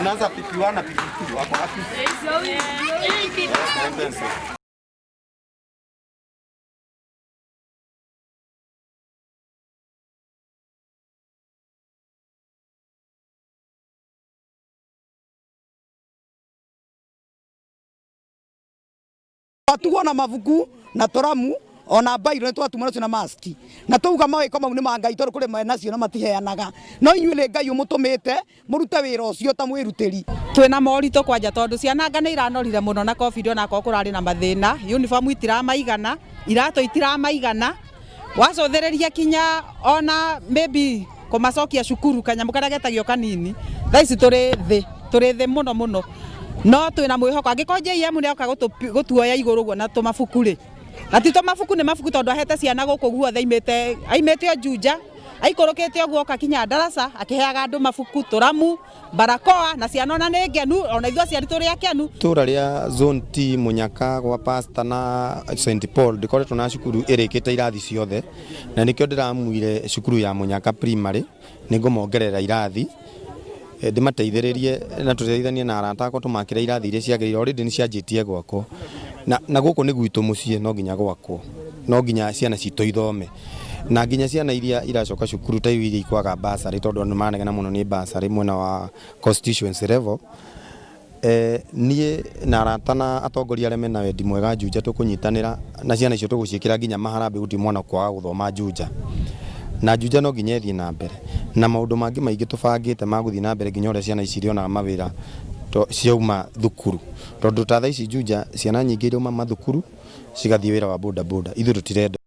Tunaanza PP1 na PP2. Wako wapi? Twatugwo na mabuku na tũramu ona mbairũ nĩ twatumwo nacio na maski na twauga mawĩko mau nĩ ma Ngai tondũ kũrĩ menacio na matiheanaga no inyuĩ nĩ Ngai ũmũtũmĩte mũrute wĩra ũcio ta mwĩrutĩri. Twĩna moritũ kwanja tondũ ciana anga nĩ iranorire mũno na covid onakorwo kũrarĩ na mathĩna, uniform itiramaigana, iratũ itiramaigana, wacũthĩrĩria kinya ona maybe kũmacokia cukuru kanyamũ karĩa getagio kanini, thaa ici tũrĩ thĩ, tũrĩ thĩ mũno mũno, no twĩna mwĩhoko angĩkorwo JM nĩoka gũtuoya igũrũ ũguo na tũmabuku rĩ, na ti tũmabuku nĩ mabuku tondũ ahete ciana gũkũ guothe aimĩte aimĩte o Juja aikũrũkĩte ũguo oka kinya ndaraca akĩheaga andũ mabuku tũramu barakoa na ciana ona nĩ ngenu ona ithuĩ aciari tũrĩ akenu. Itũra rĩa Zone T Munyaka gwa Pastor na St Paul ndĩkoretwo na cukuru ĩrĩkĩte irathi ciothe na nĩkĩo ndĩramuire cukuru ya Munyaka Primary nĩ ngũmongerera irathi ndĩmateithĩrĩrie na tũteithanie na arata akwa tũmakĩre irathi iria ciagĩrĩire. Already nĩ cianjĩtie gwakwo na gũkũ nĩ gwitũ mũciĩ no nginya gwakwo, no nginya ciana citũ ithome na nginya ciana iria iracoka cukuru ta iria ikwaga bursary tondũ andũ maranegena mũno nĩ bursary mwena wa constituency level. Niĩ na arata na atongoria arĩa mena wendi mwega Juja tũkũnyitanĩra na ciana icio tũgũciĩkĩra nginya maharambee gũtirĩ mwana ũkwaga gũthoma Juja. Na Juja no nginya ĩthiĩ na mbere na maũndũ mangĩ maingĩ tũbangĩte ma gũthiĩ na mbere nginya ũrĩa ciana ici irĩonaga mawĩra ciauma thukuru. Tondũ ta thaa ici Juja ciana nyingĩ irauma mathukuru cigathiĩ wĩra wa boda boda, ithuĩ tũtirenda.